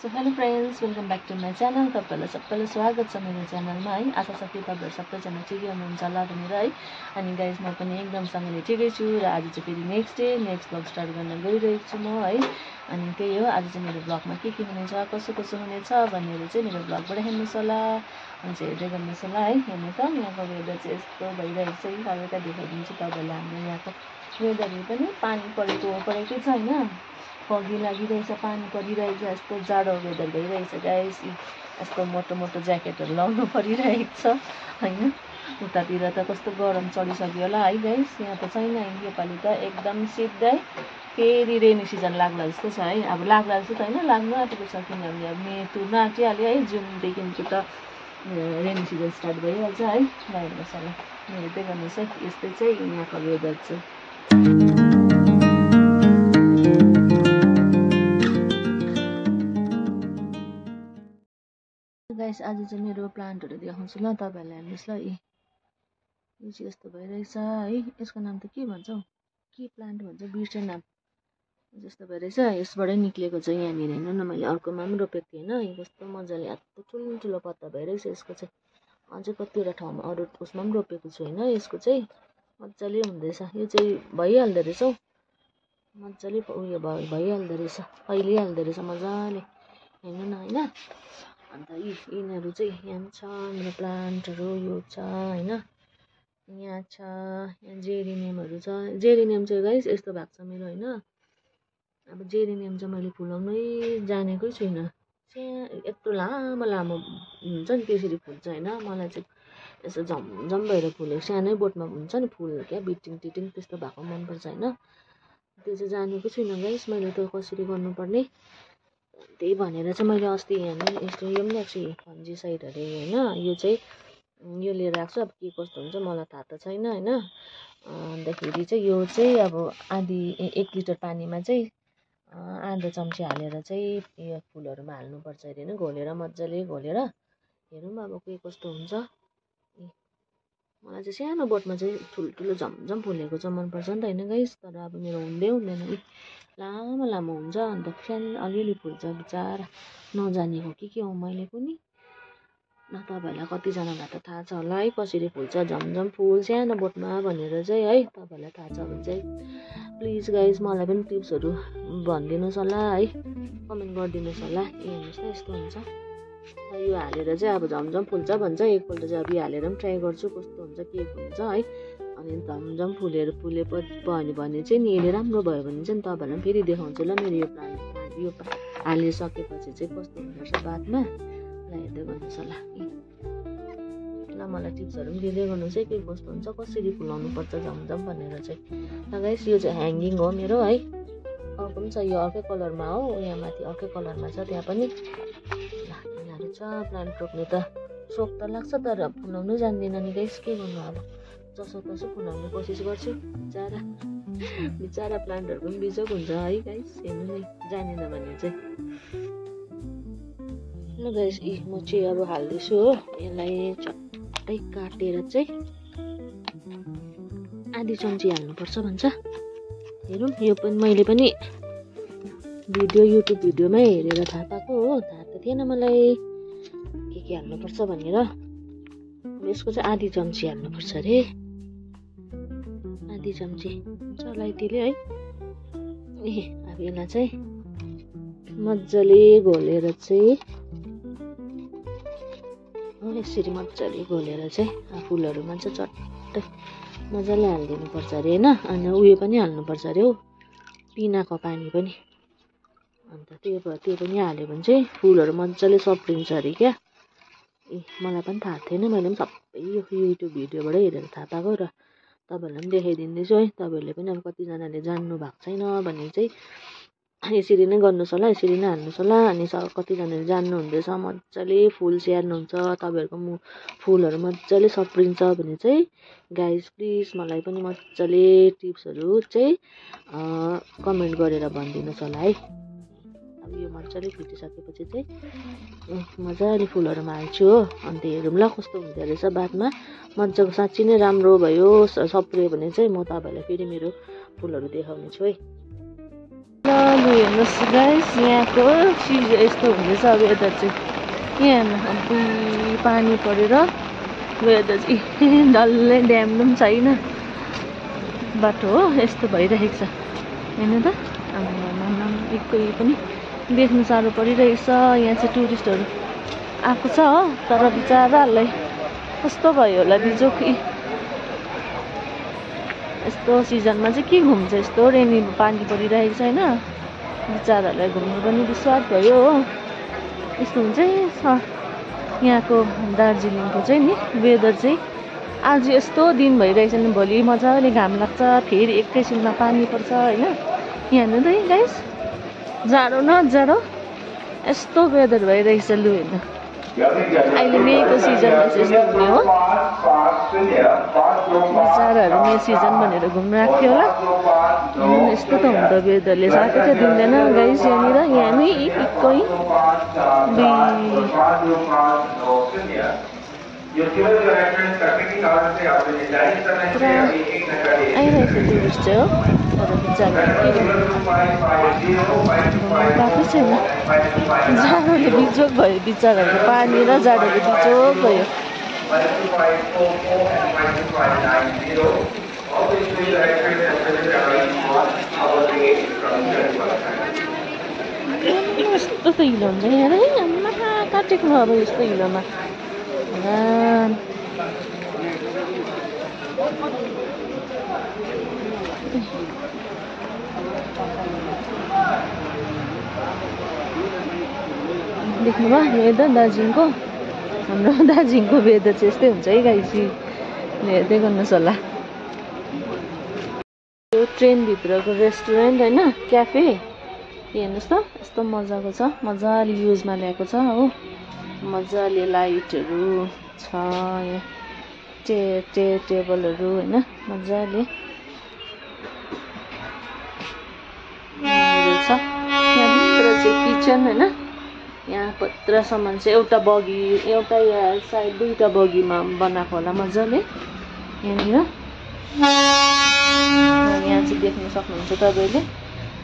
So hello friends, welcome back to my channel. तपाईँहरूलाई सबैलाई स्वागत छ मेरो च्यानलमा है। आशा छ कि तपाईँहरू सबैजना ठिकै हुनुहुन्छ होला भनेर है। अनि गाइज म पनि एकदमसँगले ठिकै छु र आज चाहिँ फेरि नेक्स्ट ब्लग स्टार्ट गर्न गइरहेको छु म है। अनि त्यही हो, आज चाहिँ मेरो ब्लगमा के हुनेछ, कसो हुनेछ भनेर चाहिँ मेरो ब्लगबाट हेर्नुहोस् होला। अनि चाहिँ हेर्दै गर्नुहोस् होला है। हेर्नु त यहाँको वेदर चाहिँ यस्तो भइरहेको छ कि हल्का देखाइदिन्छु तपाईँहरूलाई। हाम्रो यहाँको वेदरहरू पनि पानी परेकै छ होइन, फगी लागिरहेछ, पानी परिरहेछ, यस्तो जाडो वेदर भइरहेछ गाइस। यस्तो मोटो ज्याकेटहरू लाउनु परिरहेको छ होइन। उतातिर त कस्तो गरम चढिसक्यो होला है गाइस। यहाँ त छैन, योपालि त एकदम सिधै फेरि रेनी सिजन लाग्ला जस्तो छ है। अब लाग्ला जस्तो त होइन, लाग्नु आँटेको छ, किनभने अब मे तुर्नु आँटिहाल्यो है। जुनदेखिको त रेनी सिजन स्टार्ट भइहाल्छ है। हेर्नुहोस् होला, हेर्दै गर्नुहोस् है, यस्तै चाहिँ यहाँको वेदर चाहिँ। गाइस आज चाहिँ मेरो प्लान्टहरू देखाउँछु ल तपाईँहरूलाई। हेर्नुहोस् ल, यो चाहिँ यस्तो भइरहेछ है। यसको नाम त के भन्छ हौ, के प्लान्ट भन्छ, बिर्सेँ नाम। जस्तो भइरहेछ, यसबाटै निक्लेको चाहिँ यहाँनिर हेर्नु न। मैले अर्कोमा पनि रोपेको थिएँ होइन। यो कस्तो मजाले यस्तो ठुल्ठुलो पत्ता भइरहेछ यसको चाहिँ। अझै कतिवटा ठाउँमा अरू उसमा पनि रोपेको छु होइन। यसको चाहिँ मजाले हुँदैछ, यो चाहिँ भइहाल्दो रहेछ हौ, मजाले उयो भइहाल्दो रहेछ, फैलिहाल्दो रहेछ मजाले, हेर्नु न होइन। अन्त यिनीहरू चाहिँ यहाँ पनि छ मेरो प्लान्टहरू, यो छ होइन, यहाँ छ, यहाँ जेरिनियमहरू छ। जेरिनियम चाहिँ गाइस यस्तो भएको छ मेरो होइन। अब जेरिनियम चाहिँ मैले फुलाउनै जानेकै छुइनँ। यत्रो लामो हुन्छ नि, त्यसरी फुल्छ होइन। मलाई चाहिँ यसो झमझम भएर फुलेको सानै बोटमा हुन्छ नि फुल, क्या बिटिङ टिटिङ त्यस्तो भएको मनपर्छ होइन। त्यो चाहिँ जानेको छुइनँ गाइस मैले त कसरी गर्नुपर्ने। त्यही भनेर चाहिँ मैले अस्ति यहाँ यस्तो यो पनि ल्याएको छु, फन्जिसाइड अरे होइन। यो चाहिँ यो लिएर आएको छु। अब के कस्तो हुन्छ मलाई थाहा त छैन होइन। अन्तखेरि चाहिँ यो चाहिँ अब आधी 1 लिटर पानीमा चाहिँ आधा चम्ची हालेर चाहिँ यो फुलहरूमा हाल्नुपर्छ अरे होइन, घोलेर मजाले घोलेर। हेरौँ अब के कस्तो हुन्छ। मलाई चाहिँ सानो बोटमा चाहिँ ठुल्ठुलो झमझम फुलेको चाहिँ मनपर्छ नि त होइन गाइस। तर अब मेरो हुँदैन, लामो हुन्छ, अन्त सानो अलिअलि फुल्छ बिचरा। नजानेको के हो मैले पनि। न तपाईँहरूलाई कतिजनालाई त थाहा छ होला है कसरी फुल्छ झमझम फुल सानो बोटमा भनेर चाहिँ है। तपाईँहरूलाई थाहा छ भने चाहिँ प्लिज गाइज मलाई पनि टिप्सहरू भनिदिनुहोस् होला है, कमेन्ट गरिदिनुहोस् होला। हेर्नुहोस् त यस्तो हुन्छ। यो हालेर चाहिँ अब झमझम फुल्छ भन्छ। एकपल्ट चाहिँ अब यो हालेर पनि ट्राई गर्छु कस्तो हुन्छ, के हुन्छ है। अनि झमझम भयो भने चाहिँ नि यसले राम्रो भयो भने चाहिँ तपाईँहरूलाई पनि फेरि देखाउँछु ल मेरो यो प्लान्ट यो हालिसकेपछि चाहिँ कस्तो हुँदो रहेछ बादमा। ल हेर्दै गर्नुहोस् होला ल, मलाई टिप्सहरू पनि दिँदै गर्नुहोस् है, के कस्तो हुन्छ, कसरी फुलाउनु पर्छ झमझम भनेर चाहिँ। ल गाइस यो चाहिँ ह्याङ्गिङ हो मेरो है। अर्को पनि छ, यो अर्कै कलरमा हो, यहाँ माथि अर्कै कलरमा छ त्यहाँ पनि। ल यिनीहरू छ। प्लान्ट रोप्ने त सोख त लाग्छ, तर फुलाउनु जान्दिनँ नि गाइस, के गर्नु अब। जसोतसो फुलाउने कोसिस गर्छु। बिचरा प्लान्टहरूको पनि बिजोग हुन्छ है गाइस, हेर्नु नि जानेन भने चाहिँ। ल गाइस म चाहिँ अब हाल्दैछु हो। यसलाई चट्टै काटेर चाहिँ आधी चम्ची हाल्नुपर्छ भन्छ। हेरौँ, यो पनि मैले पनि युट्युब भिडियोमै हेरेर थाहा पाएको हो। थाहा त थिएन मलाई के हाल्नुपर्छ भनेर। यसको चाहिँ आधी चम्ची हाल्नुपर्छ अरे, आधी चम्ची चलाई त्यसले है। अब यसलाई चाहिँ मजाले घोलेर चाहिँ यसरी मजाले घोलेर चाहिँ फुलहरूमा चाहिँ चट्टै मजाले हालिदिनुपर्छ अरे होइन। अनि उयो पनि हाल्नुपर्छ अरे हौ, पिनाको पानी पनि। अन्त त्यो पनि हाल्यो भने चाहिँ फुलहरू मजाले सप्रिन्छ अरे क्या। मलाई पनि थाहा थिएन, मैले पनि सबै यो युट्युब भिडियोबाटै हेरेर थाहा पाएको र तपाईँहरूलाई पनि देखाइदिँदैछु है। तपाईँहरूले पनि अब कतिजनाले जान्नु भएको छैन भने चाहिँ यसरी नै गर्नुहोस् होला, यसरी नै हाल्नुहोस् होला। अनि कतिजनाले जान्नुहुँदैछ, मजाले फुल स्याहार्नुहुन्छ, तपाईँहरूको फुलहरू मजाले सप्रिन्छ भने चाहिँ गाइस प्लिज मलाई पनि मजाले टिप्सहरू चाहिँ कमेन्ट गरेर भनिदिनुहोस् होला है। अब यो मजाले फिटिसकेपछि चाहिँ मजाले फुलहरूमा हाल्छु हो। अन्त हेरौँ ल कस्तो हुँदो रहेछ बादमा। मजाको साँच्ची नै राम्रो भयो सप्रियो भने चाहिँ म तपाईँहरूलाई फेरि मेरो फुलहरू देखाउने छु है। ल हेर्नुहोस् गाइस यहाँको चिज यस्तो हुँदैछ अब यता चाहिँ यहाँ हेर्नु पानी परेर वेदर चाहिँ डल्लै ड्याम छैन बाटो हो यस्तो भइरहेको छ हेर्नु त कोही पनि देख्नु साह्रो परिरहेको छ यहाँ चाहिँ टुरिस्टहरू आएको छ तर बिचराहरूलाई कस्तो भयो होला बिजोक यस्तो सिजनमा चाहिँ के घुम्छ यस्तो रेनी पानी परिरहेको छ होइन बिचराहरूलाई घुम्नु पनि बिस्वाद भयो हो यस्तो हुन्छ यहाँको दार्जिलिङको चाहिँ नि वेदर चाहिँ आज यस्तो दिन भइरहेछ नि भोलि मजाले घाम लाग्छ फेरि एकैछिनमा पानी पर्छ होइन यहाँ हेर्नु त गाइस जाडो न जाडो यस्तो वेदर भइरहेछ लु हेर्नु अहिले मेको सिजनमा चाहिँ यस्तो हुने हो बिचराहरू मे सिजन भनेर घुम्नु आएको थियो होला यस्तो त हुन्छ वेदरले साथै चाहिँ दिँदैन गाइस यहाँनिर यहाँ नै इक्कै आइरहेको टुरिस्ट चाहिँ हो तर बिचराहरू गएको छैन जाडोले बिजोक भयो बिचराहरू पानी र जाडोले बिजोक भयो यस्तो त हिलो हुन्छ यहाँ है आम्मा काटेको अब यस्तो हिलोमा देख्नुभयो वेदर दार्जिलिङको हाम्रो दार्जिलिङको वेदर चाहिँ यस्तै हुन्छ है गाइस हेर्दै गर्नुहोस् होला यो ट्रेनभित्रको रेस्टुरेन्ट होइन क्याफे हेर्नुहोस् त यस्तो मजाको छ मजाले युजमा ल्याएको छ हो मजाले लाइटहरू छ यहाँ टेबलहरू होइन मजाले छ यहाँभित्र चाहिँ किचन होइन यहाँ पत्र सामान चाहिँ एउटा बगी एउटा या सायद दुईवटा बगीमा बनाएको होला मजाले यहाँनिर यहाँ चाहिँ देख्न सक्नुहुन्छ तपाईँले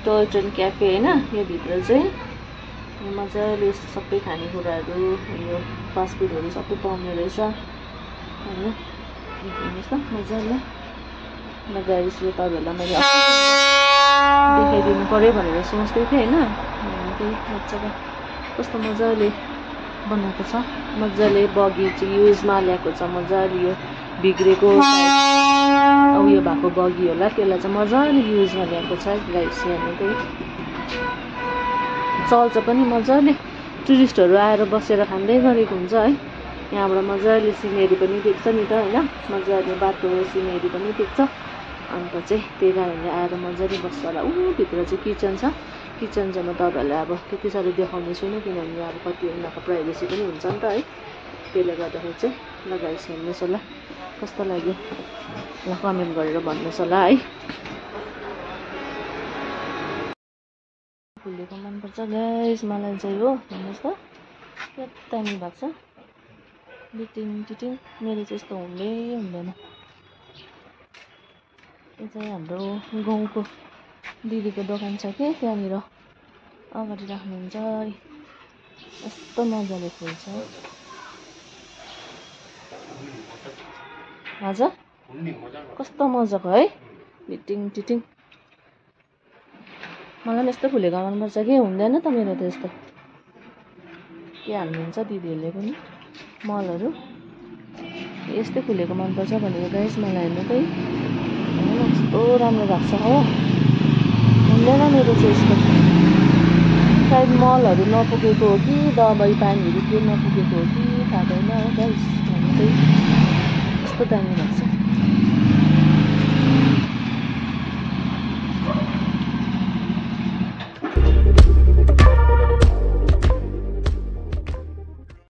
टोय ट्रेन क्याफे होइन यो भित्र चाहिँ मजाले यस्तो सबै खानेकुराहरू यो फास्टफुडहरू सबै पाउने रहेछ होइन हेर्नुहोस् त मजाले गाइस यो तपाईँहरूलाई मैले देखाइदिनु पऱ्यो भनेर सोच्दै थिएँ होइन त्यही मजाले कस्तो मजाले बनाएको छ मजाले बगी चाहिँ युजमा ल्याएको छ मजाले यो बिग्रेको उयो भएको बगी होला त्यसलाई चाहिँ मजाले युजमा ल्याएको छ गाइस यहाँ चाहिँ चल्छ पनि मजाले टुरिस्टहरू आएर बसेर खाँदै गरेको हुन्छ है यहाँबाट मजाले सिनेरी पनि देख्छ नि त होइन मजाले बाटो सिनेरी पनि देख्छ अन्त चाहिँ त्यही कारणले आएर मजाले बस्छ होला भित्र चाहिँ किचन छ किचन चाहिँ म तपाईँहरूलाई अब त्यति साह्रो देखाउने छुइनँ किनभने अब कति उनीहरूको प्राइभेसी पनि हुन्छ नि त है त्यसले गर्दाखेरि चाहिँ लगाइस हेर्नुहोस् होला कस्तो लाग्यो ल कमेन्ट गरेर भन्नुहोस् होला है फुलेको मनपर्छ गाइस मलाई चाहिँ हो हेर्नुहोस् त दामी भएको छ बिटिङ टिटिङ मेरो चाहिँ यस्तो हुँदैन यो चाहिँ हाम्रो गाउँको दिदीको दोकान छ कि त्यहाँनिर अगाडि राख्नुहुन्छ यस्तो मजाले फुल्छ हजुर कस्तो मजाको है बिटिङ टिटिङ मलाई पनि यस्तो फुलेको मनपर्छ कि हुँदैन त मेरो त यस्तो के हाल्नुहुन्छ दिदीहरूले पनि मलहरू यस्तै फुलेको मनपर्छ भनेको गाइस मलाई हेर्नु त कस्तो राम्रो भएको छ हो हुँदैन मेरो चाहिँ यस्तो सायद मलहरू नपुगेको हो कि दबाई पानीहरू के नपुगेको हो कि थाहा छैन हो गाइस हेर्नु चाहिँ यस्तो दामी भएको छ